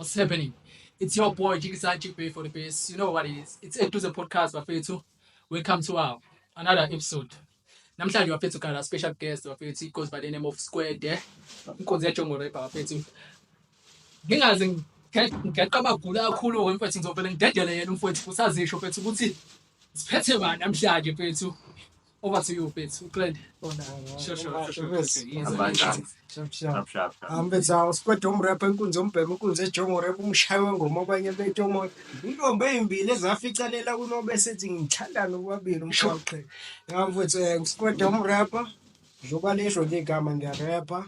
What's happening? It's your boy Jigisa Jigbe for the base. You know what it is. It's Eduze Podcast bafethu. Welcome to our another episode. Namhlanje bafethu got a special guest bafethu. He goes by the name of Skwede. Inkonzo yejongo rapper bafethu. Ngingaze ngeqa amagula kakhulu mfethu, ngizovele ngidedele yena umfowethu usazisho mfethu ukuthi siphethe bani namhlanje mfethu. Over to you mfethu. Uqede. Sure. Abanjani? Sharp. Sharp, sharp, sharp. Mfethu awu Skwede umrapper, inkunzi yombhemu, inkunzi ejongo rap, umshayi wengoma abanye betomoya. Intombi ezimbili ezaficanela kunobe sethi ngithanda nobabili umshaqe. Ya mfethu, Skwede umrapper. Njengoba lisho nje igama, ngiyarapper.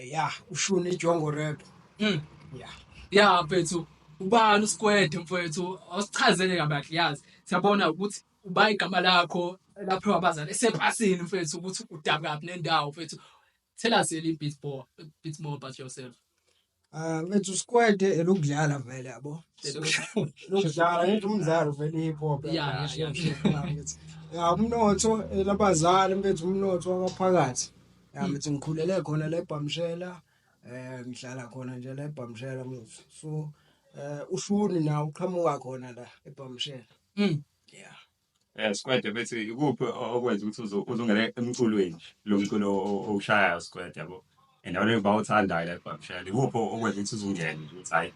Ya, ushuni ijongo rap. Ya. Ya mfethu, ubani uSkwede mfethu? Awusichazele kabanzi yazi. Siyabona ukuthi uba igama lakho lapho abazali esepasini mfethu, ukuthi udabukaphi nendawo mfethu. Tell us a little bit more about yourself. Ah, mfethu, Skwede elokudlala vele, yabo. Lokudlala ngithi umdlalo vele hip hop. Ya, umnotho elabazali mfethu, umnotho wakaphakathi. Ya mfethu, ngikhulele khona la eBhamshela. Ngihlala khona nje la eBhamshela mfethu. So ushuni nawo uqhamuka khona la eBhamshela. Yeah. Skwede bethi ikuphi okwenza ukuthi uzungene emculweni, lo mculo owushayayo Skwede, yabo, endaweni bawuthandayo la eBhamshela, ikuphi okwenza ukuthi uzungene nje ukuthi hayi,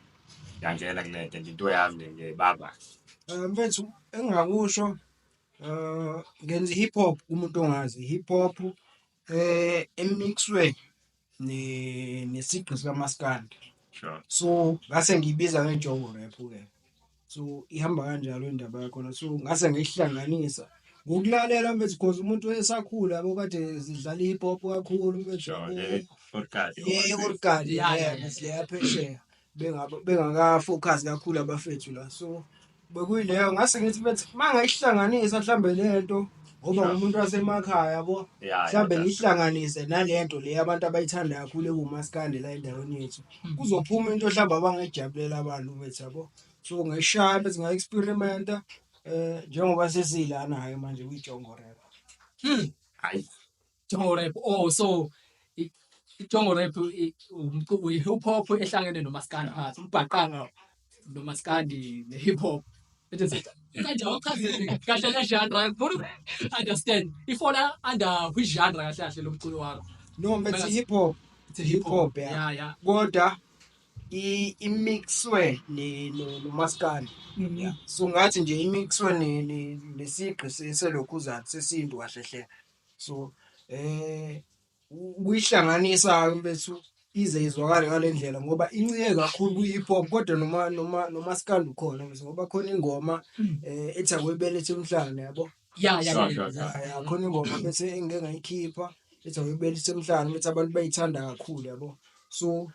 ngiyangena kule nto nje, into yami le, ngiyayibamba? Mfethu, engingakusho, ngenza hip hop kumuntu ongazi, hip hop emixwe ne nesigqi sikaMaskandi. So ngase ngiyibiza ngejongo rap ke. So ihamba kanjalo indaba yakhona. So ngase ngiyihlanganisa ngokulalela mfethu, because umuntu esakhula yabo kade zidlala hip hop kakhulu mfethu. Le podcast. Yeah, podcast. Yeah, leya phesheya bengaba bengaka focus kakhulu abafethu la, so bekuyileyo ngase ngithi bethi mangayihlanganisa mhlambe lento ngoba ngumuntu wasemakhaya, yabo, mhlambe ngihlanganise nalento le abantu abayithanda kakhulu ekumaskandi la endaweni yethu, kuzophuma into mhlambe abangayijabulela abantu bethu, yabo. So ngayishaya bese ngayi-experimenta njengoba sesilana ke manje kwijongo rap. Hayi. Jongo rap. Oh, so ijongo rap hip hop ehlangene nomaskandi phakathi, umbhaqanga nomaskandi ne-hip hop. Kanje awuchazele kahle le genre, ngifuna understand i-fall-a under which genre kahle kahle lo mculo wakho? No, mfethu, hip hop. It's a hip hop, yeah. Kodwa imixwe ne nomaskandi, yeah. So ngathi nje imixwe ne nesigqi selokhuzana sesintu kahle hle. So ukuyihlanganisa mfethu ize izwakale ngale ndlela ngoba incike kakhulu kwi-hip hop, kodwa noma nomaskandi ukhona mfethu, ngoba khona ingoma ethi akuyibelethe emhlane, yabo. Ya, khona ingoma bese engike ngayikhipha ethi akuyibelethe emhlane bethi abantu bayithanda kakhulu, yabo. So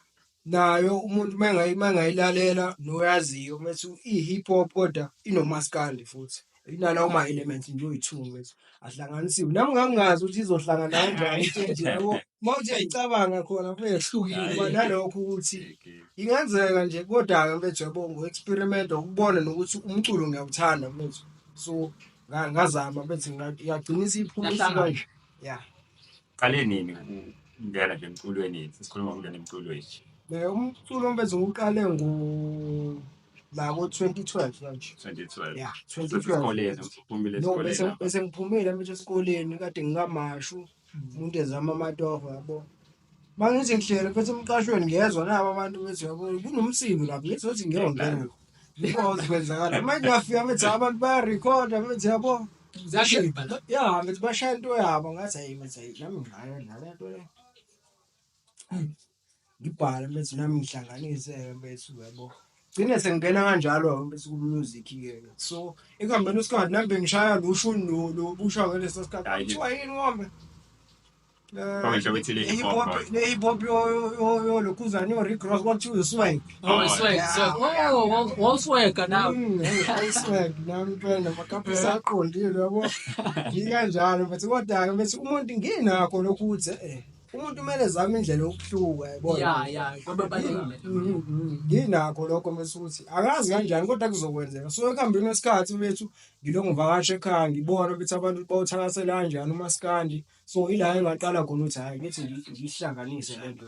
nayo umuntu mangayilalela noyaziyo mfethu, i-hip hop kodwa inomaskandi futhi, inalawo ma-elements nje oyi-two mfethu ahlanganisiwe. Nami ngangingazi ukuthi izohlangana kanjani into enje, yabo, uma uthi uyayicabanga khona mfethu, kuba nalokho ukuthi ingenzeka nje, kodwa-ke mfethu, yabo, ngo-experiment ukubona nokuthi umculo ngiyawuthanda mfethu, so ngazama mfethu, yagcina isiphuma Yahlangana. kanje, ya. Qale nini ukungena nje emculweni, sesikhuluma ngokungena emculweni? Umculo mfethu ngiwuqale ngo la ko-2012 kanje. 2012? Ya. Sesikoleni? 2012. Usuphumile No, bese esikoleni lapha? Bese ngiphumile mfethu esikoleni, kade ngikamashu, umuntu ezama amatoho, yabo. Mangithi ngihlele mfethu emqashweni, ngiyezwa nabo abantu bethi, yabo, kunomsindo lapho, ngithi uthi ngiyongena because kwenzakala manje, ngiyafika mfethu, abantu bayarekhoda mfethu, yabo. Ziyashibha la. Ya mfethu, bashaya into yabo, ngathi hayi mfethu, hayi nami ngingayo nale nto le, ngibhale mfethu, nami ngihlanganise mfethu, yabo. Gcine sengingena kanjalo mfethu ku-music-ke. So ekuhambeni kwesikhathi nami bengishaya lo shuni lo busha ngaleso sikhathi. Hhayi. Kuthiwa yini ngombe? Kwakungenhlobo ethile Le hip hop. Hip hop, le hip hop yo lokhuzana yo Rick Ross, kwakuthiwa uswag. Oh, swag, swag. Oh, wawuswaga nawe. Swag nami phela, namakapisi aqondile, yabo. Ngikanjalo mfethu, kodwa-ke mfethu umuntu nginakho lokhu ukuthi Umuntu kumele ezame indlela yokuhluka yabona. Ya, ngoba balekile. Nginakho lokho mese ukuthi akazi kanjani kodwa kuzokwenzeka. So ekuhambeni kwesikhathi bethu ngilokhu ngivakasha ekhaya ngibona ukuthi abantu bawuthakasela kanjani umaskandi. So ila engaqala khona ukuthi hhayi ngithi ngihlanganise le nto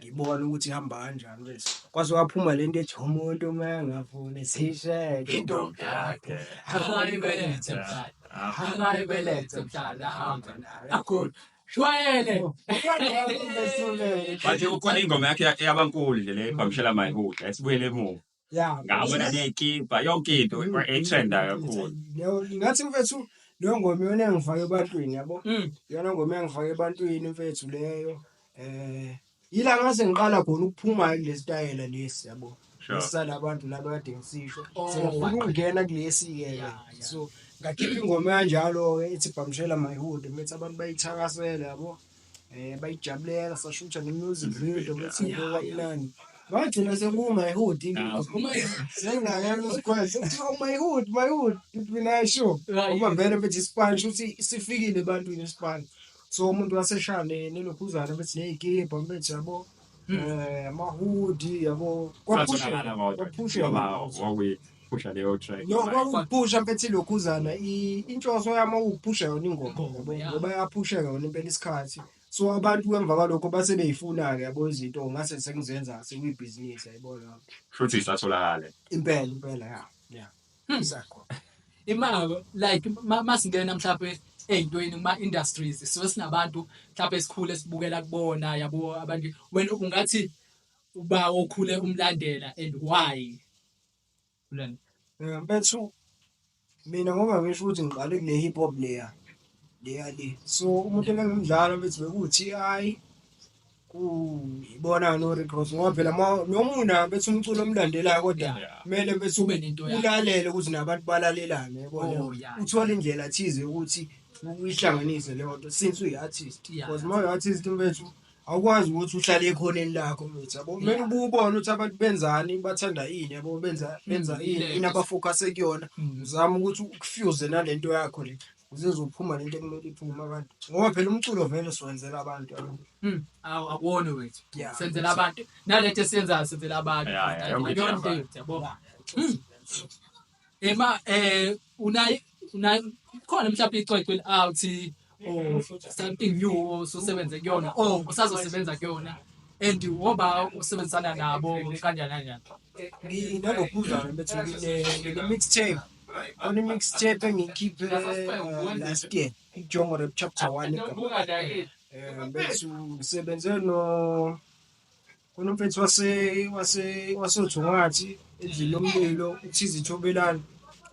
ngibone ukuthi ihamba kanjani bese. Kwaze kwaphuma le nto ethi umuntu uma engafuni sishele Intombi yakhe. Akayibelethe mhlala. Akayibelethe mhlala hamba naye. Akhulu. Shwayele. But kukhona ingoma yakhe eyabankulu nje le Bhamshela My Hood, esibuyele emuva. Ya. Ngabona ney'kibha yonke into etrenda kakhulu. Leyo ngathi mfethu leyo ngoma iyona engifake ebantwini yabo. Iyona ngoma engifake ebantwini mfethu leyo. Yila ngase ngiqala khona ukuphuma kule stayela lesi yabo. Sure. Lesala abantu laba kade ngisisho. Oh, Sengifuna ukungena kulesi ke. Yeah. So ngakhipha ingoma kanjalo ke ethi Bhamshela My Hood mfethu abantu bayithakasela yabo. Bayijabulela sashutha ne music video bethi into kwamnandi. Bagcina seku My Hood. Sengingayena usikhwele sekuthiwa My Hood, My Hood. Mina sure. Ngoba vele mfethu isipani shuthi sifikile ebantwini isipani. So umuntu waseshaya nelokhuzana bethi ney'kibha mfethu yabo. Amahudi yabo. Kwatholakala kodwa. Kwaphusha. Ngoba wakuyiphusha leyo track. No, kwakuphusha mfethu ilokhuzana inhloso yami ukuphusha yona ingoma yabo ngoba yaphusheka yona impela isikhathi. So abantu emva kwalokho base beyifuna-ke yabo izinto ngase sengizenza sekuyibhizinisi yayibona. Futhi isatholakala. Impela impela ya. Yeah. Isakho. Imali like masingena mhlawumbe ey'ntweni kuma-industries sisuke sinabantu mhlawumbe esikhule esibukela kubona yabo abantu wena ungathi uba okhule umlandela and why? Kulena. Mfethu mina ngoba ngisho ukuthi ngiqale kule hip hop leya leya le. So umuntu ebengimdlala mfethu bekuwu-T.I. Ibona no Rick Ross ngoba phela noma una mfethu umculo omlandelayo kodwa kumele mfethu Ube nento yakho. ulalele ukuthi nabantu balalelane yabona. Oh, yeah. Uthole indlela thize ukuthi uyihlanganise leyo nto since uyi-artist. Because uma uyi-artist mfethu awukwazi ukuthi uhlale ekhoneni lakho mfethu yabo. Kumele ube ubone ukuthi abantu benzani, bathanda ini yabo, benza ini, ini abafocus kuyona. Uzame ukuthi ukufuse nalento yakho le. Ukuze izophuma lento ekumele iphume abantu. Ngoba phela umculo vele siwenzela abantu yabo. Akuwona wethu. Yeah. Senzela abantu. Nalento esiyenzayo senzela abantu. Yeah, yonke into Yonke yabantu. into yabo. Ema unayi khona mhlawumbe icwecwe out or something new osusebenze kuyona or usazosebenza kuyona and woba usebenzisana nabo kanjani kanjani. Nginalokhuzana mfethu ngine mixtape. Khona mixtape engiyikhiphe last year. Ijongo Rap Chapter 1 igama. Mfethu ngisebenze no khona umfethu wase wasothungathi endlini yomlilo uThizi Thobelani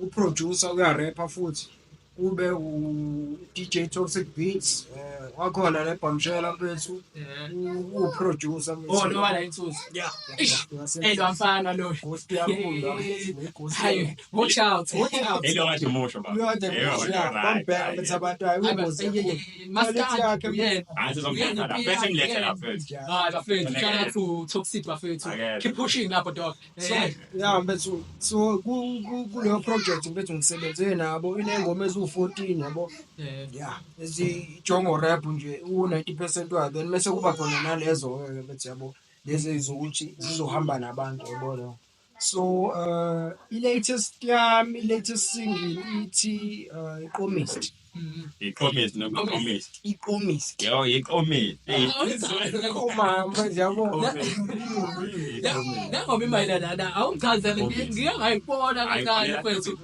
uproducer uyarapper futhi kube u DJ Toxic Beats wakhona le Bhamshela mfethu uproducer mfethu. Oh lo wala insuzu. Yeah. Eish. Ey lo mfana lo. Ghost yakhulu la. Hayi, watch out, watch out. Elo kade umusho baba. Uyade Yebo, bambheka bethi abantu hayi uyingozi kakhulu. Maskandi uyena. Hayi sizomletha la. Bese ngilethe la mfethu. Hayi bafethu, shout out to Toxic bafethu. Akekho. Keep pushing lapho dog. So yeah mfethu so kuleyo project mfethu ngisebenze nabo inengoma eziwu-14 yabo. Yeah, ezijongo rap nje u-90% wayo then mase kuba khona nalezo ke mfethu yabo lezi ezokuthi zizohamba nabantu yabo. So i-latest yami i-latest single ithi Iqomist. Iqomist noma iqomist. Iqomist. Yo, iqomist. Umama yabo. Le ngoma imayelana na awungichazele ngike ngayibona kancane mfethu.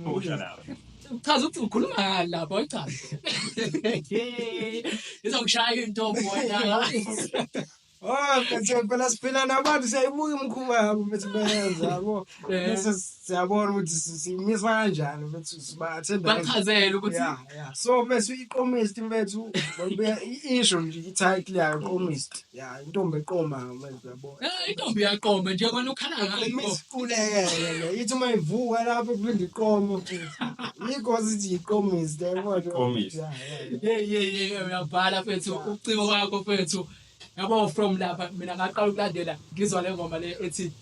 Phusha lapho. Uchaza ukuthi ukhuluma ngani lapho ayichaze. Izokushaya intombi wena. Oh, mfethu phela siphila nabantu siyayibuka imikhuba yabo mfethu beyenza yabo. Bese siyabona ukuthi simisa kanjani mfethu siba-attenda. Bachazele ukuthi Yeah, yeah. So mfethu iqomist mfethu ngoba isho nje i-title yayo iqomist. Yeah, intombi eqoma mfethu yabo. Intombi iyaqoma nje wena ukhala ngani. Imisiquleke le ithi uma ivuka lapho iphinde iqome futhi. Yikho sithi iqomist yabo. Iqomist. Yeah, yeah. Hey hey hey uyabhala mfethu uciko wakho mfethu. Yabo from lapha mina ngaqala ukulandela ngizwa le ngoma le ethi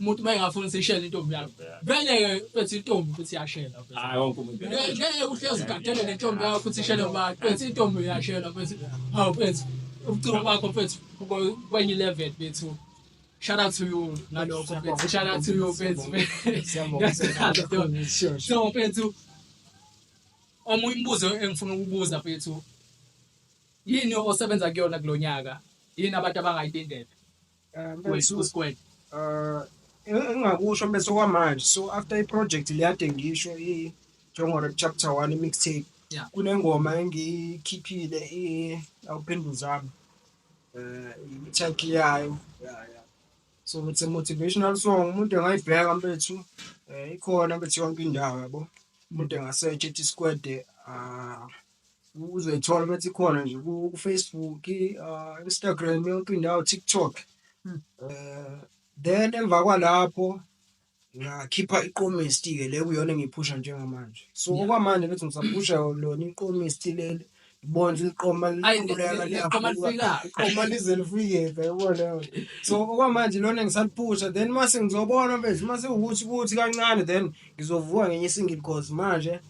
umuntu mayengafuni sishele intombi yakho. Vele mfethu intombi futhi iyashela mfethu. Hayi wonke umuntu. Ngeke uhlezi ugadele nentombi yakho futhi ishele ngoba mfethu intombi iyashela mfethu. Hawu mfethu. Ubuciko bakho mfethu kwenye level bethu. Shout out to you ngalokho mfethu. Shout out to you mfethu. Siyabonga, siyabonga. Sure. So mfethu, omunye umbuzo engifuna ukubuza mfethu, yini osebenza kuyona kulonyaka? Yini abantu abangayilindele? Mfethu, Ku-Square. Engingakusho mfethu okwamanje, so after i-project leyade ngisho i-Jongo Chapter 1 mixtape, kunengoma engiyikhiphile i-Awuphenduli Zami, i-title yayo, yeah. So it's a motivational song, umuntu engayibheka mfethu, ikhona mfethu yonke indawo yabo, umuntu enga-search ethi Square, uzoyithola mfethu, ikhona nje ku-Facebook, Instagram, yonke indawo, TikTok. Then emva kwalapho ngakhipha iqomist-ke le kuyona engiyiphusha njengamanje. So okwamanje mfethu ngisaphusha lona iqomist leli, ngibone ukuthi liqoma Ayi, liqhubeka liqoma liyafika, lifika. iqoma lize lifike phi, yabona leyo nto. So okwamanje lona ngisaliphusha, then mase ngizobona mfethu mase kuwukuthi kuthi kancane, then ngizovuka ngenye i-single, cause manje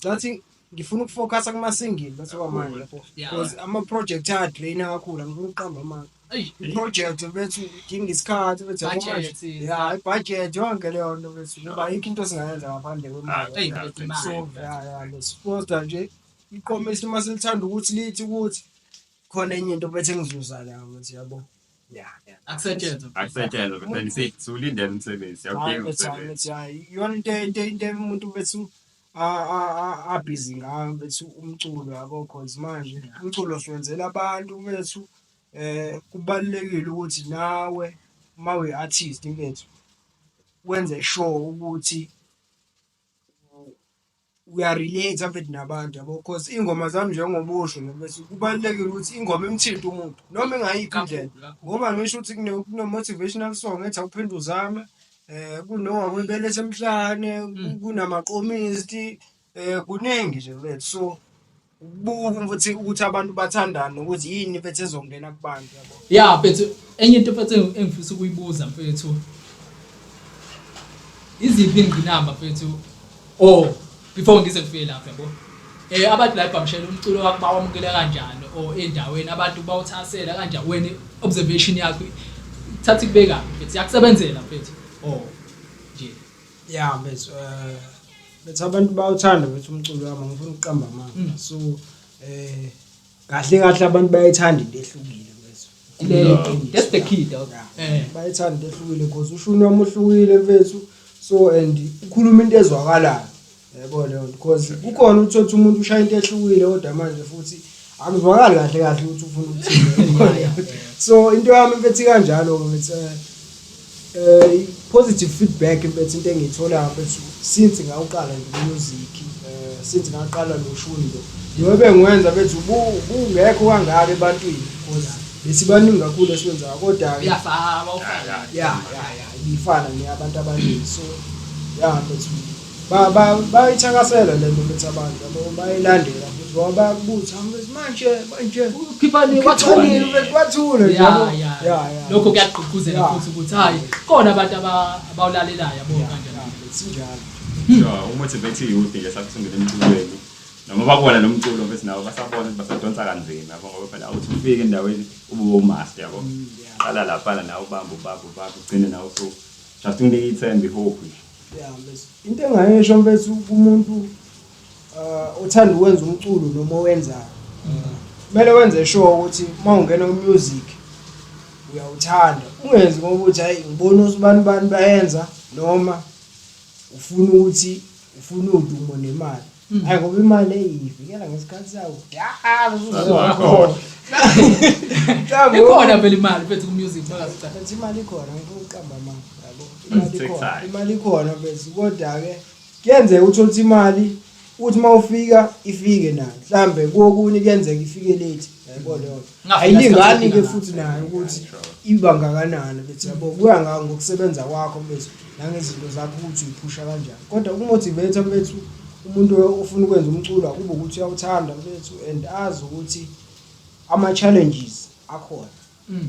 ngathi ngifuna ukufocusa kuma-single bese kwamanje lapho, because ama-project ayadraina kakhulu, angifuni ukuqamba amanga. Eyi. I-project mfethu idinga isikhathi mfethu, yabo manje. Budget, Yeah, i-budget yonke leyo nto mfethu, ngoba ayikho into esingayenza ngaphandle kwemali. Eyi, mfethu, imali. So yeah, lesiposta nje iqomisi uma selithanda ukuthi lithi ukuthi khona enye into mfethu engizuza la mfethu, yabo. Yeah. Akusetshenzwa. Akusetshenzwa mfethu, siwulindele umsebenzi, siyawudinga Hayi, mfethu, hayi, umsebenzi. mfethu, hayi. Iyona into umuntu mfethu abhizi ngayo mfethu umculo yabo, cause manje umculo siwenzela abantu mfethu. Kubalulekile ukuthi nawe uma uyi-artist mfethu wenze sure ukuthi uyarelate mfethu nabantu yabo, cause iy'ngoma zami njengoba usho nje mfethu, kubalulekile ukuthi ingoma imthinte umuntu noma engayiphi indlela, ngoba ngisho ukuthi kune-motivational song ethi awuphinde uzame, kunowakwibele emhlane, kunamaqomisti, kuningi nje mfethu. So ukubuka mfethu ukuthi abantu bathandani nokuthi yini mfethu ezongena kubantu yabo. Yeah mfethu, enye into mfethu engifisa ukuyibuza mfethu, iziphi ingqinamba mfethu, or before ngize ngifike lapha yabo, abantu la eBhamshela umculo wakho bawamukela kanjani, or endaweni abantu bawuthasela kanjani, wena observation yakho thatha ikubeka mfethu, iyakusebenzela mfethu or nje? Yeah mfethu, mfethu abantu bayawuthanda mfethu umculo wami, angifuni ukuqamba amanga. So kahle kahle abantu bayayithanda into ehlukile mfethu. Ile, that's the key dog. Yeah. Bayayithanda into ehlukile because ushuni wami uhlukile mfethu, so and ukhuluma into ezwakalayo yabo leyo nto, because kukhona uthothi umuntu ushaya into ehlukile kodwa manje futhi akuzwakali kahle kahle ukuthi ufuna ukuthini. So into yami mfethu kanjalo mfethu, positive feedback mfethu, into engiyitholayo mfethu since ngawuqala nje music, since ngaqala lo shuni lo, njengoba bengiwenza mfethu ubungekho kangaka ebantwini because besibaningi kakhulu esiwenzayo, kodwa ke Uyafana, awufani. Yeah, yeah, yeah, ibifana neyabantu abaningi. So yeah mfethu, bayithakasela le nto mfethu abantu yabo, bayilandela futhi ngoba bayakubuza mfethu manje manje ukhipha ni wathule wathule mfethu, wathule nje Yeah, yabo. yeah. Yeah, yeah. Lokho kuyagqugquzela futhi ukuthi hayi khona abantu abawulalelayo yabo kanjani. Yeah, sinjalo. Sure, umotivate youth nje sakusungela emculweni. Noma bakubona lo mculo bese nabo basabona ukuthi basadonsa kanzima yabo, ngoba phela awuthi ufike endaweni ube umaster yabo. Qala lapha nawe ubambe ubambe ubambe ugcine nawe usu just unike ithemba ihope nje. Yeah, mfethu. Into engayisho mfethu kumuntu othanda ukwenza umculo noma owenzayo, kumele wenze sure ukuthi uma ungena ku-music uyawuthanda, ungenzi ngoba uthi hayi ngibona usibani bani bayenza, noma ufuna ukuthi ufuna udumo nemali. Hayi ngoba imali eyivikela ngesikhathi sayo kudala usuzokhona. Mhlawumbe Ikhona phela imali mfethu ku-music, bakazica. Mfethu imali ikhona, ngifuna ukuqamba amanga yabo. Imali Take ikhona, time. imali ikhona mfethu, kodwa-ke kuyenzeka uthole ukuthi imali uthi uma ufika ifike nayo, mhlambe kokunye kuyenzeka ifike late yabo leyo nto. Ngafika Ayilingani-ke isikhathi futhi nayo ukuthi iba ngakanani mfethu yabo, kuya ngokusebenza kwakho mfethu nangezinto zakho ukuthi uyiphusha kanjani. Kodwa ukumotivate mfethu umuntu ofuna ukwenza umculo akube ukuthi uyawuthanda mfethu and azi ukuthi ama-challenges akhona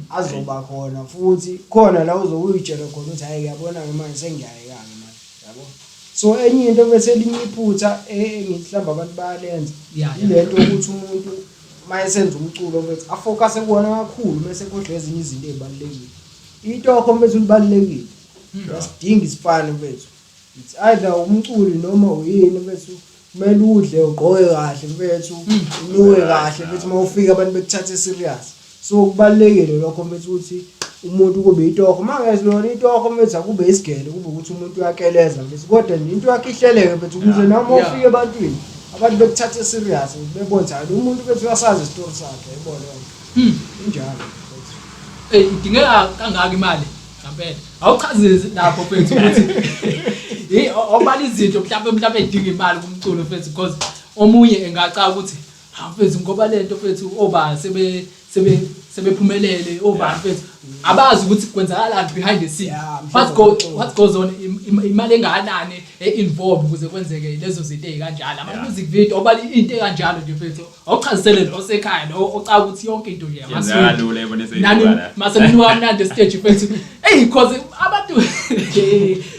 azoba khona futhi khona la uzobe uyitshela khona ukuthi hhayi ngiyabona-ke manje sengiyayeka-ke manje yabo. So enye into bese elinye iphutha engithi mhlawumbe abantu bayalenza, Yeah, yeah. ile nto ukuthi umuntu mayesenza umculo mfethu afocus kuwona kakhulu mase ekhohlwa ezinye izinto ezibalulekile. Itoho mfethu libalulekile. Asidingi isifane mfethu. It's either umculi noma uyini mfethu, kumele udle, ugqoke kahle mfethu, unuke kahle mfethu, uma ufika abantu bekuthathe serious. So kubalulekile lokho mfethu ukuthi umuntu kube itoho. Mangesilona itoho mfethu, akube isigele, kube ukuthi umuntu uyakeleza mfethu, kodwa nje into yakhe ihleleke mfethu, ukuze noma ufika ebantwini abantu bekuthathe serious, bebone ukuthi hayi, lo muntu mfethu uyasazi isitori sakhe, yabo leyo nto. Injalo mfethu. Idingeka kangaka imali ngempela? Awuchaze lapho mfethu ukuthi hey, awubala izinto mhlawumbe edinga imali kumculo mfethu, because omunye engacaka ukuthi ha mfethu, ngoba lento mfethu oba sebe sebe sebephumelele oba mfethu abazi ukuthi kwenzakalani behind the scene. What goes on, imali engakanani e-involved ukuze kwenzeke lezo zinto ezikanjalo, ama music video, obala into ekanjalo nje mfethu. Awuchazisele lo osekhaya, lo ocaka ukuthi yonke into nje Yenzeka lula, yabona. Nani Seyibuka la. Mase ninuka kamnandi stage mfethu. Hey, cause abantu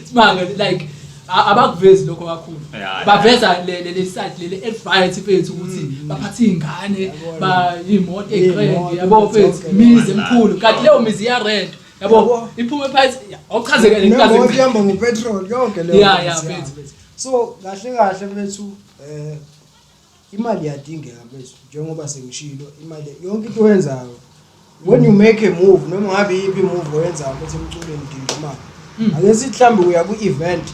simanga like abakuvezi lokho kakhulu. Baveza le side leli advice mfethu ukuthi baphathe izingane, ba imoto egrand, Iy'moto, yabo mfethu, zonke imizi lezo. emikhulu, kanti leyo mizi iya rent, yabo, iphume phansi awuchazeke le Nemoto nkazi. ihamba ngopetrol, yonke leyo nto mfethu, mfethu. So kahle kahle mfethu, imali iyadingeka mfethu, njengoba sengishilo, imali yonke into oyenzayo, when you make a move, noma ngabe iyiphi move oyenzayo mfethu emculweni, udinga imali. Ake sithi mhlawumbe uya ku-event,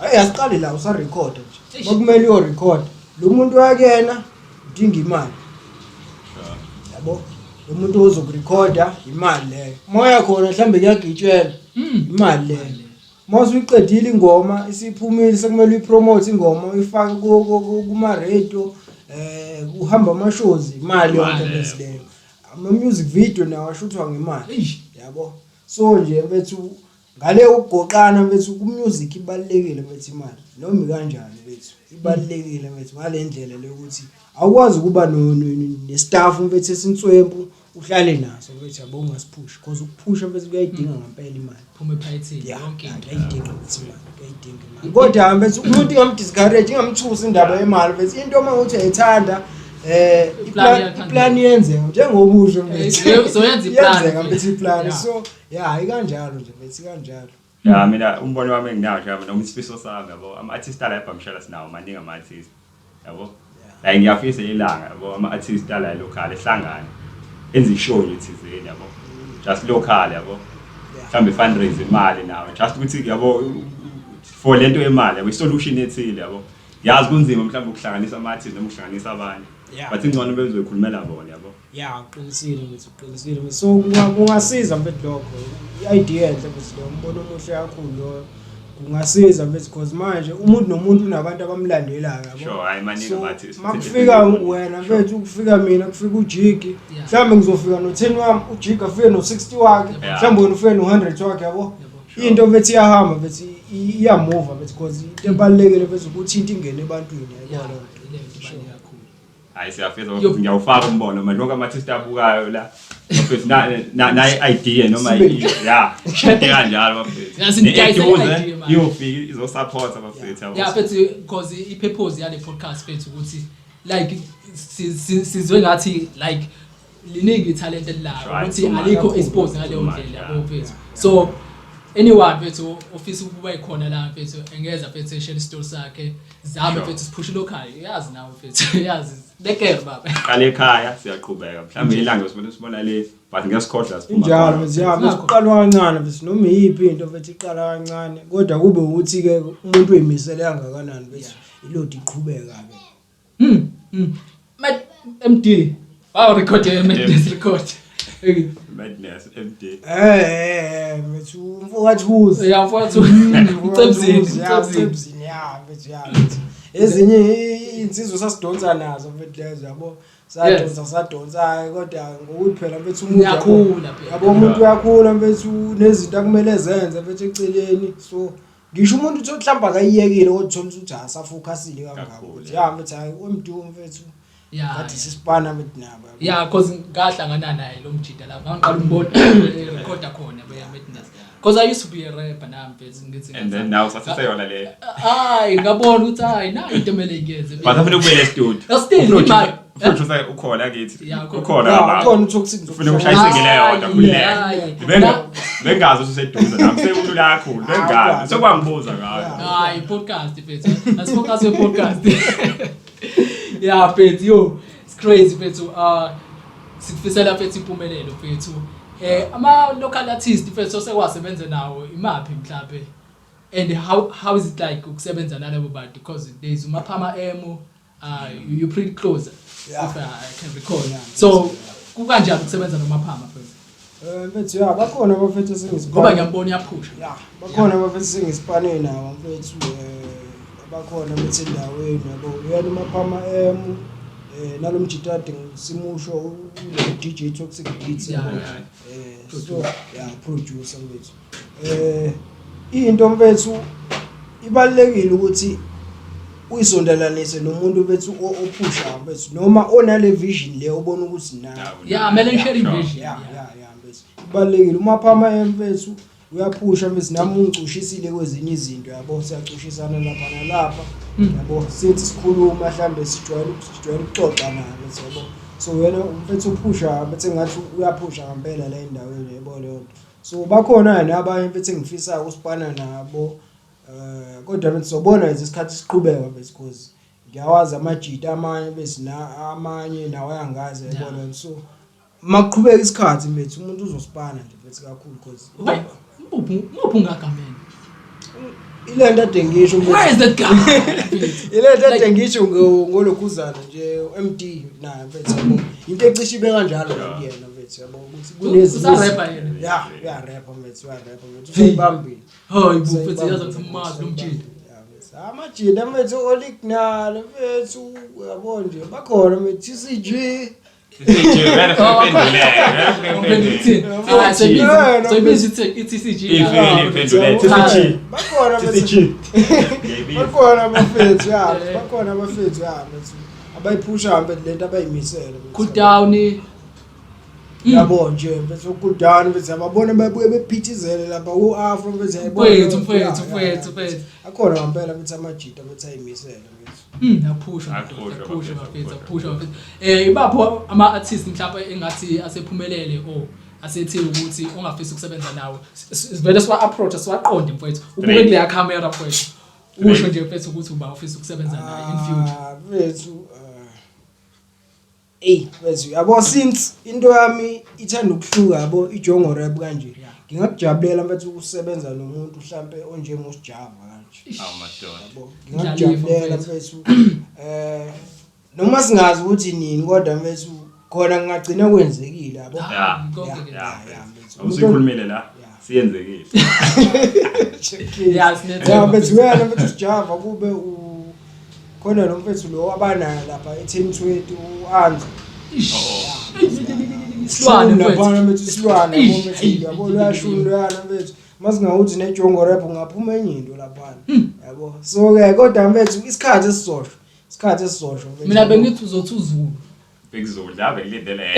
hayi, asiqale la usarekhoda nje. Makumele uyorekhoda, lo muntu wakuyena udinga imali, yabo, lo muntu ozokurekhoda, imali leyo. Moya khona mhlawumbe kuyagitshelwa, imali leyo. Uma usuyiqedile ingoma, isiphumile, sekumele uyipromote ingoma, uyifake kuma-radio, kuhamba ama-shows, imali yonke Imali. lezi leyo. Ama-music video nawo ashuthwa ngemali. Yabo, so nje mfethu, ngale ukugoqana mfethu, ku-music ibalulekile mfethu imali, noma ikanjani mfethu, ibalulekile mfethu, ngale ndlela le ukuthi awukwazi ukuba ne-staff mfethu esinswempu, uhlale naso mfethu, yabo, ungasiphushi, because ukuphusha mfethu kuyayidinga ngempela imali. Phume ephaketheni. Yonke into. Kuyayidinga mfethu imali, kuyayidinga imali, kodwa mfethu umuntu ingamdiscourage, ingamthusi indaba yemali mfethu. Into uma uthi uyayithanda, Iplan iyathandeka. iplan iyenzeka, njengoba usho mfethu. Soyenza iplan, Iyenzeka mfethu. mfethu iplan. So yeah, ikanjalo nje mfethu, ikanjalo. Ya, mina umbono wami enginawo nje, noma isifiso sami, yabo, ama-artist ala eBhamshela sinawo maningi ama-artist, yabo. Like ngiyafisa ilanga, yabo, ama-artist ala local ehlangane, enze ishow nje thizeni, yabo, just local, yabo, mhlawumbe fundraise imali nawo, just ukuthi, yabo, for lento yemali, yabo, isolution ethile, yabo. Yazi kunzima mhlawumbe ukuhlanganisa ama-artist noma ukuhlanganisa abantu, but ingcono bezoyikhulumela bona, yabo. Ya, uqinisile mfethu, uqinisile mfethu. So kungasiza mfethu lokho, i-idea enhle mfethu leyo, umbono omuhle kakhulu loyo, kungasiza mfethu, because manje umuntu nomuntu unabantu abamlandelayo, yabo. Sure, hayi, maningi So, ama-artist. makufika wena mfethu, kufika mina, kufika uJigi, mhlawumbe ngizofika no-10 wami, uJigi afike no-60 wakhe, mhlawumbe wena ufike no-100 wakhe, yabo. Into mfethu iyahamba mfethu, iyamuva mfethu, because into ebalulekile mfethu ukuthi into ingene ebantwini, yabo leyo nto. Leyo nto ibaluleke kakhulu. Hayi, siyafisa bafethu, ngiyawufaka umbono manje, wonke ama-artist abukayo la bafethu, nayi idea noma Sibe ya, into kanjalo bafethu. Ya, sinidayisele Ne-eduze i-idea manje. iyofika izosupport bafethu, yabo. Ya mfethu, because i-purpose yale podcast mfethu ukuthi like sizwe ngathi like liningi ithalente elilayo, ukuthi Too much. alikho expose ngaleyo Too much, ndlela, yeah. yabo mfethu. So anyone mfethu ofisa ukuba ikhona la mfethu, engeza mfethu eshare isitori sakhe, zame mfethu siphushe local, uyazi nawe mfethu, uyazi leker baba. Qala ekhaya, siyaqhubeka, mhlawumbe ilanga sibona le, but ngesikhohlwa siphuma Injalo khona. mfethu, ya mfethu, Nakho. kuqalwa kancane mfethu, noma iyiphi into mfethu iqala kancane, kodwa kube ukuthi-ke umuntu uyimisele kangakanani mfethu, ilodi iqhubeka-ke. Mad MD. Wow, record yeah, Madness record. Madness MD. Mfethu, umfowethu. Yeah, mfowethu. Ucebzini, ucebzini. Ucebzini, ya mfethu, ya mfethu. Ezinye insizwa sasidonsa nazo mfethu lezo, yabo. Sadonsa, sadonsa, kodwa ngokuthi phela mfethu umuntu, yabo, Uyakhula phela. Yabo, umuntu uyakhula mfethu, nezinto akumele zenze mfethu eceleni. So ngisho umuntu uthi mhlawumbe akayiyekile, kodwa uthola ukuthi asafocusile kangako. Kakhulu, Ukuthi ya mfethu, hayi, uMdu mfethu. Kade sisipana mfethu nabo, yabo. Yeah, cause ngahlangana naye lo mjida lapha. Ngangiqala umbona recorda khona beya Madness. Cause I used to be a rapper nami mfethu, ngithi. And then now sathathe yona le. Hayi, ngabona ukuthi hayi, nayi into emele ngiyenze. But afuna ukubuyela e-studio. Still, Ufuna imali. Futhi ukhona kithi. Yeah, ukhona. Ukhona Ya, baba. ukhona uToxic. Ufuna ukushayisa leyo nto khululeka. Hayi. Bengazi ukuthi useduze nami sekulula kakhulu. Bengazi. Sekwangibuza ngayo. Hayi, podcast mfethu. Asifocus we podcast. Yeah, mfethu, yo. It's crazy mfethu. Sikufisela mfethu impumelelo mfethu. Ama local artist mfethu osekwasebenza nawo imaphi mhlawumbe? And how is it like ukusebenza nalabo bantu, because there is uMaphama M, you pretty close, if I can recall. So kukanjani ukusebenza noMaphama mfethu? Mfethu, ya, bakhona abafethu Ngoba ngiyambona uyaphusha. Ya, bakhona abafethu sengisipane nabo mfethu, abakhona mfethu endaweni yabo. Uyena uMaphama M, nalomjitade simusho ule DJ Toxic Beats, yabo. So yeah, producer mfethu. Into mfethu ibalekile ukuthi uyisondelanise nomuntu mfethu ophusha mfethu, noma onale vision le obona ukuthi na. Yeah, kumele nishare vision. Ya, mfethu, ibalekile. UMaphama mfethu uyaphusha mfethu, nami ungicushisile kwezinye izinto yabo, siyacushisana lapha nalapha yabo, sithi sikhuluma mhlambe sijwayele ukuxoxa naye mfethu yabo. So wena mfethu uphusha mfethu, engathi uyaphusha ngempela la endaweni yabo leyo nto. So bakhona nabanye mfethu engifisa ukusipana nabo, kodwa mfethu sobona nje isikhathi siqhubeka mfethu, because ngiyawazi amajita amanye bese na amanye nawo ayangazi yabo leyo nto. So makuqhubeka isikhathi mfethu umuntu uzosipana nje mfethu kakhulu, because Muphi ungagameni? Ile nto ade ngisho mfethu. Where is that guy? Ile nto ade ngisho ngolokhuzana nje MD naye mfethu yabo. Into ecishe ibe kanjalo kuyena mfethu yabo, ukuthi kunezinye Usarapha yena? Ya, uyarapha mfethu, uyarapha mfethu. Usayibambile. Hayi bo mfethu, yazi ukuthi umazi lo mjita. Ya mfethu. Amajita mfethu Olignal mfethu yabo nje bakhona mfethu TCG. TCG vele siphendule. Uthini? Ah, seyibiza i-TCG. Ivele iphendule TCG. Bakhona mfethu. TCG. Ngiyayibiza. Bakhona abafethu ya, bakhona abafethu ya mfethu. Abayiphusha mfethu lento abayimisele mfethu. Cool down. Yabo nje mfethu, cool down mfethu, ababona babuye bephithizele lapha ku-Afro mfethu, yayibona. Mfethu, mfethu, Ya, mfethu, mfethu. Akhona ngempela mfethu amajita mfethu ayimisele mfethu. Aphusha madoda, Aphusha, aphusha bafethu, bafethu, aphusha. aphusha bafethu. Ibapho ama artists mhlawumbe engathi asephumelele or asethi ukuthi ongafisa ukusebenza nawo. Sivele siwa approach, siwaqonde mfethu. Ubuke Straight. kuleya camera mfethu. Usho nje mfethu ukuthi uba ufisa ukusebenza naye in future. Ah, mfethu, ey mfethu yabo, since into yami ithanda ukuhluka yabo, ijongo rap kanje, ngingakujabulela mfethu ukusebenza nomuntu mhlambe onjengoSjava kanje. Awu madoda. Yabo, ngingakujabulela Ndlalifa, mfethu, noma singazi ukuthi nini, kodwa mfethu khona ngingagcina kwenzekile yabo. Ya. Konke Ya, ke. ya, ya, mfethu. Awusikhulumile la. Ya. Siyenzekile. Ya, sinethemba, Ya mfethu, mfethu. wena mfethu Sjava kube khona lo mfethu lo abanayo lapha e-1020 u-Anzo. Ish. Isilwane mfethu. Laphana mfethu isilwane yabo Eish, mfethu, yabo luyashuni luyana mfethu. Masingawuthi nejongo rap ungaphuma enye into laphana yabo. So ke kodwa mfethu isikhathi esizosho, isikhathi esizosho mfethu. Mina bengithi uzothi uZulu. Big Zulu la bekulindele.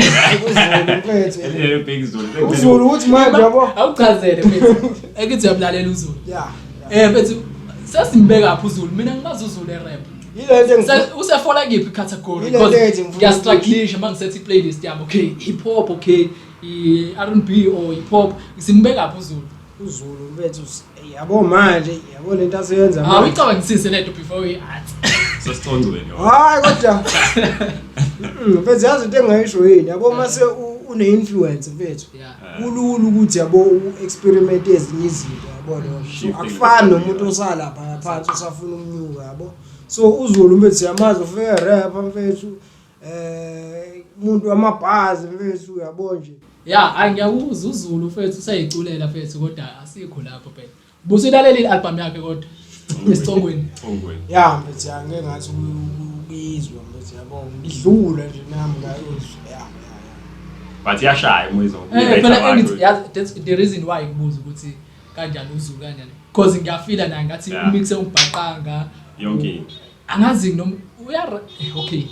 uZulu mfethu. Elele Big Zulu. uZulu uthi manje yabo. Awuchazele mfethu. Ekithi uyamlalela uZulu. Ya. ya. Mfethu sesimbeka phi uZulu? Mina ngimazi uZulu erap. Yile nto Usefola kiphi category? Ile nto Because ethi ngifuna ngiyastrugglisha mangisetha i-playlist yami. Okay, hip hop, okay, i-R&B or hip hop. Simbeka phi uZulu? uZulu mfethu yabo manje yabo lento aseyenza manje. Awuyicabangisise lento before we ask. Sesicongweni. Hayi kodwa mfethu yazi into engayisho yini yabo, mase une-influence mfethu, kulula ukuthi yabo u-experiment ezinye izinto yabo leyo nto. So Shifting akufani the nomuntu osalapha phansi osafuna umnyuka yabo. So uZulu mfethu siyamazi ufike rapper mfethu, umuntu wamabhazi mfethu yabo nje. Ya, hayi ngiyakuzwa uZulu mfethu useyiculela mfethu, kodwa asikho lapho phela. Busuyilalela i-album yakhe kodwa esicongweni. Congweni. Ya mfethu, ya ngeke ngathi ukuyizwa mfethu yabo, ngidlula nje nami ngayizwa ya ya ya. But iyashaya umuzwa. Phela engithi yazi, that's the reason why ngibuza ukuthi kanjani uZulu kanjani. Because ngiyafila naye ngathi umixe umbhaqanga Yonke into. Angazi noma uya okay.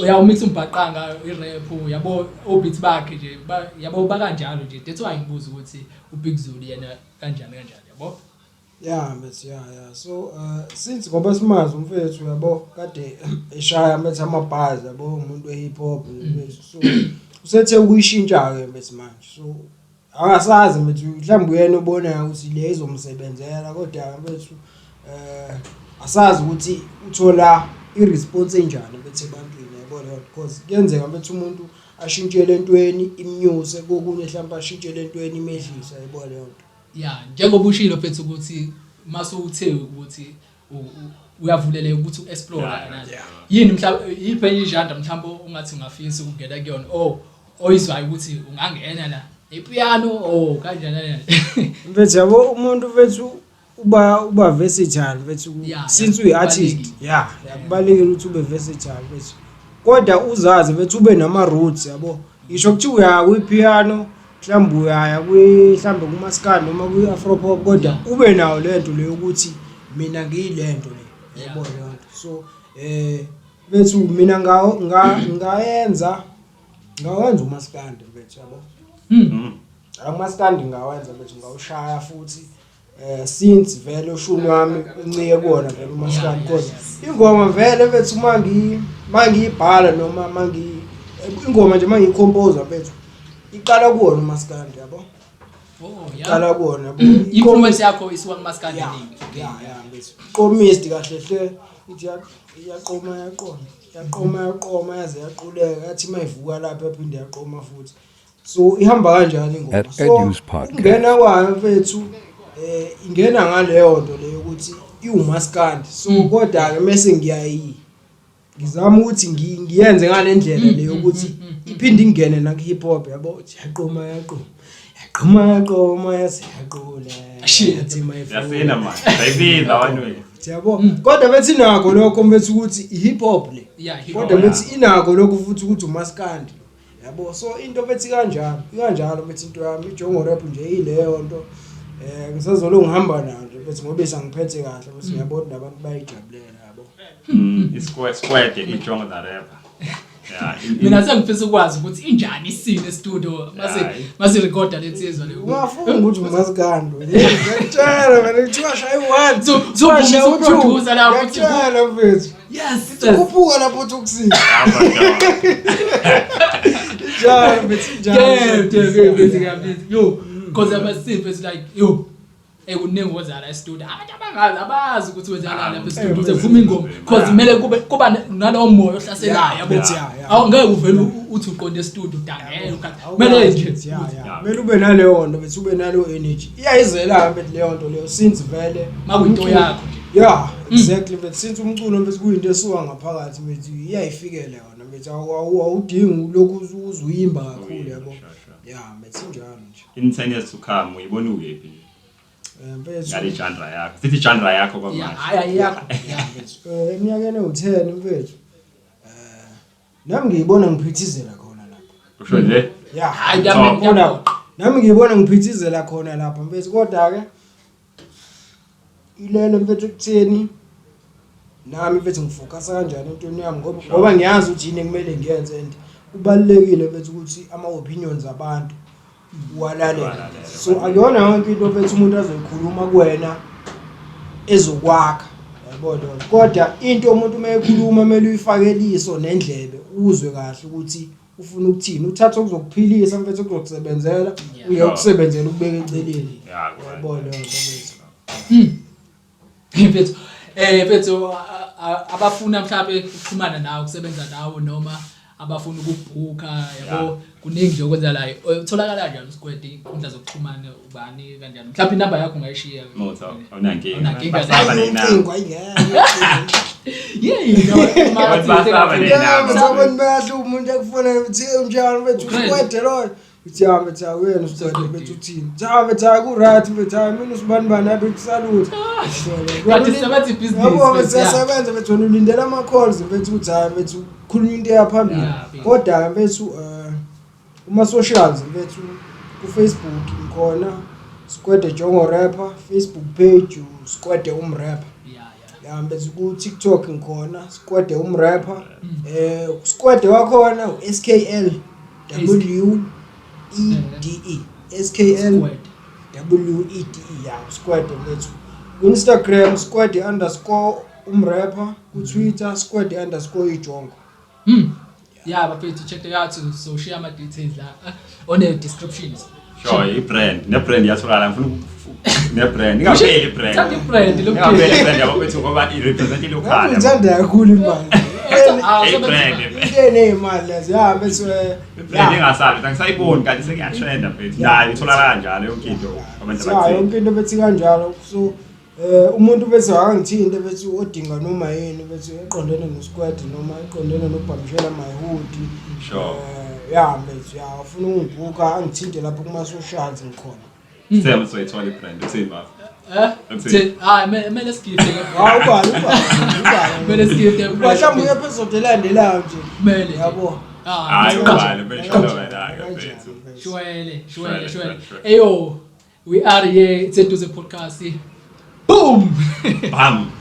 Uyawumix umbhaqanga i-rap yabo, obeats bakhe nje yabo bakanjalo nje. That's why ngibuza ukuthi uBig Zulu yena kanjani kanjani yabo. Yeah mfethu, yeah. So since ngoba simazi umfethu yabo kade eshaya mfethu ama-bars yabo, umuntu we-hip hop mfethu, so usethe ukuyishintsha-ke mfethu manje, so akasazi mfethu, mhlawumbe uyena obonayo ukuthi le izomsebenzela, kodwa mfethu asazi ukuthi uthola i-response enjani mfethu ebantwini, yabo leyo, because kuyenzeka mfethu umuntu ashintshele entweni imnyuse, kokunye mhlawumbe ashintshele entweni imehlise, yabo leyo nto. Yeah, njengoba ushilo mfethu ukuthi mase uthe ukuthi uyavuleleka ukuthi u-explore kanjani. Yini mhlawumbe, yiphi enye i-genre mhlawumbe ungathi ungafisa ukungena kuyona oh oyizwayo ukuthi ungangena la, ipiano oh kanjani kanjani? Mfethu yabo, umuntu mfethu uba versatile mfethu, since uyi-artist, yeah, kubalulekile ukuthi ube versatile mfethu, kodwa uzazi mfethu, ube nama-roots yabo, ngisho kuthiwa uyaya kwi-piano, mhlawumbe uyaya mhlawumbe kumaskandi noma kwi-afro pop, kodwa ube nayo lento leyo ukuthi mina ngiyilento le, yabo leyo nto. So mfethu mina ngayenza ngawenza umaskandi mfethu yabo. Umaskandi ngawenza mfethu, ngawushaya futhi since vele ushuni wami uncike kuwona vele umaskandi, because ingoma vele mfethu mangiyibhala noma mangi ingoma nje mangiyicompose mfethu iqala kuwona umaskandi yabo. Oh yeah. Iqala kuwona yabo. Influence yakho isuka kumaskandi eningi. Yeah mfethu, iqomist kahle hle ithi iyaqoma yaqoma yaqoma yaqoma yaze yaquleka, yathi mayivuka lapha yaphinde yaqoma futhi, so ihamba kanjalo ingoma. At So Edu's Podcast. ukungena kwayo mfethu ingena ngaleyo nto leyo ukuthi iwumaskandi, so kodwa ke mase ngiyayi ngizama ukuthi ngiyenze ngale ndlela leyo ukuthi iphinde ingene na hip hop yabo, yaqoma yaqoma yaqoma yaqoma yaze yaqula, Shit. yathi mayivuka. Yasina manje. Sayibiza one way. Yabo, kodwa bethi inakho lokho mfethu ukuthi i-hip hop le, Yeah, hip hop. kodwa bethi inakho lokho futhi ukuthi umaskandi yabo, so into bethi kanjalo ikanjalo bethi into yami ijongo rap nje ileyo nto, ngisazolo ngihamba nayo nje bethi ngoba isangiphethe kahle bese ngiyabona nabantu bayijabulela yabo. Isquare ijongo the rapper. Yeah. Mina sengifisa ukwazi ukuthi injani iscene e-studio mase recorda lensizwa leyo. Ungafunga ukuthi umaskandi ngiyakutshela mina kuthiwa shaya u-1, So kuthiwa shaya u-two, producer lapho uthi ngiyakutshela mfethu. Yes. Kuphuphuka lapho uthi ukusika. Njalo mfethu, njalo. Damn, damn, busy busy. Yo, because I'm a simp, it's like yo. Kuningi okwenzakala e-studio. Abantu abangazi abazi ukuthi wenzakala lapha e-studio. Uze vuma ingoma because kumele kube kuba nalowo moya ohlaselayo yabo. Awungeke uvele uthi uqonde e-studio udangele ukhathi. Kumele nje. Kumele ube naleyo nto bese ube naleyo energy. Iyayizela mfethu leyo nto leyo since vele makuyinto yakho nje. Yeah, exactly mfethu, since umculo mfethu kuyinto esuka ngaphakathi mfethu iyayifikela yona mfethu, awudingi lokhu uzuyimba kakhulu yabo. Yeah, mfethu injalo nje. In 10 years to come uyibona ukephi? Mfethu ngale genre yakho. Sithi genre yakho kwamanje. Yeah, yakho. Yeah mfethu. Eminyakeni ewu10 mfethu. Nami ngiyibona ngiphithizela khona lapha. Usho nje? Yeah. Hayi nami Nami ngiyibona ngiphithizela khona lapha mfethu, kodwa ke ilele mfethu ekutheni nami mfethu ngifocusa kanjani entweni yami, ngoba ngiyazi ukuthi yini ekumele ngiyenze, and kubalulekile mfethu ukuthi ama opinions abantu uwalalela. So akuyona yonke into mfethu umuntu azoyikhuluma kuwena ezokwakha, yabo leyo. Kodwa into umuntu uma ekhuluma kumele uyifake iliso nendlebe uzwe kahle ukuthi ufuna ukuthini, uthathe okuzokuphilisa mfethu, okuzokusebenzela, uye ukusebenzela ukubeka eceleni, yabo leyo nto mfethu. Mfethu mfethu abafuna mhlawumbe ukuxhumana nawe, ukusebenza nawe, noma abafuna ukubhuka yabo, kuningi nje okwenzakalayo. Utholakala kanjani uSquare, inkundla zokuxhumana ubani kanjani? Mhlawumbe inamba yakho ungayishiya. Motho, awunankinga. Awunankinga. Basaba nenamba. Ucingo ayingeke. Yey, Basaba nenamba. Abantu bayahluka, umuntu ekufonela uthi unjani mfethu, uSquare loyo. Uthi ya mfethu, awuyena uSquare mfethu, uthini? Cha mfethu, hayi ku right mfethu, hayi mina usibani bani abe kusalute. Kanti sisebenza ibhizinisi, Yabo mfethu, siyasebenza mfethu, wena ulindela ama calls mfethu ukuthi hayi mfethu khuluma into eyaphambili. Kodwa mfethu uma socials mfethu ku Facebook ngikhona Square Jongo Rapper, Facebook page Square umrapper. Ya mfethu ku TikTok ngikhona Square umrapper. Square wakhona SKL W E D E SKL W E D E, ya Square mfethu. Ku-Instagram squad_umrapper, ku-Twitter squad_ijongo. Yeah bafethu, check it out, so share ama details la on the descriptions. Sure, i-brand, ne-brand iyatholakala, ngifuna ne-brand, ingapheli i-brand. Thatha i-brand lo. Ingapheli i-brand yabo bethu ngoba i-represent i-local. Ngathi ngithanda kakhulu imali. Ah, I-brand. Into eneyimali lezo ya bese I-brand engasabi, angisayiboni kanti sekuyatrenda mfethu. Nayo itholakala kanjalo yonke into abantu ya abathile. Yonke into bethi kanjalo, so umuntu bese akangithinte bethi odinga noma yini bethi eqondene no-squad noma eqondene nobhamshela my hood. Sure. Ya mfethu, ya ufuna ungibhuka angithinte lapho kuma-socials ngikhona. Sithemba soyithola i-brand, uthini bafo? Eh? Uthini? Hayi, mele sigifte ke. Hawu, ubani ubani ubani. Mele sigifte. Mhlawumbe i-episode elandelayo nje. Mele. Yabo. Ah, Hayi, ubani besholo wena ke Kanjani, mfethu. mfethu. Shwele, shwele, Shwele, shwele. shwele. Eyo, we are here. It's Eduze Podcast. Boom! Bam.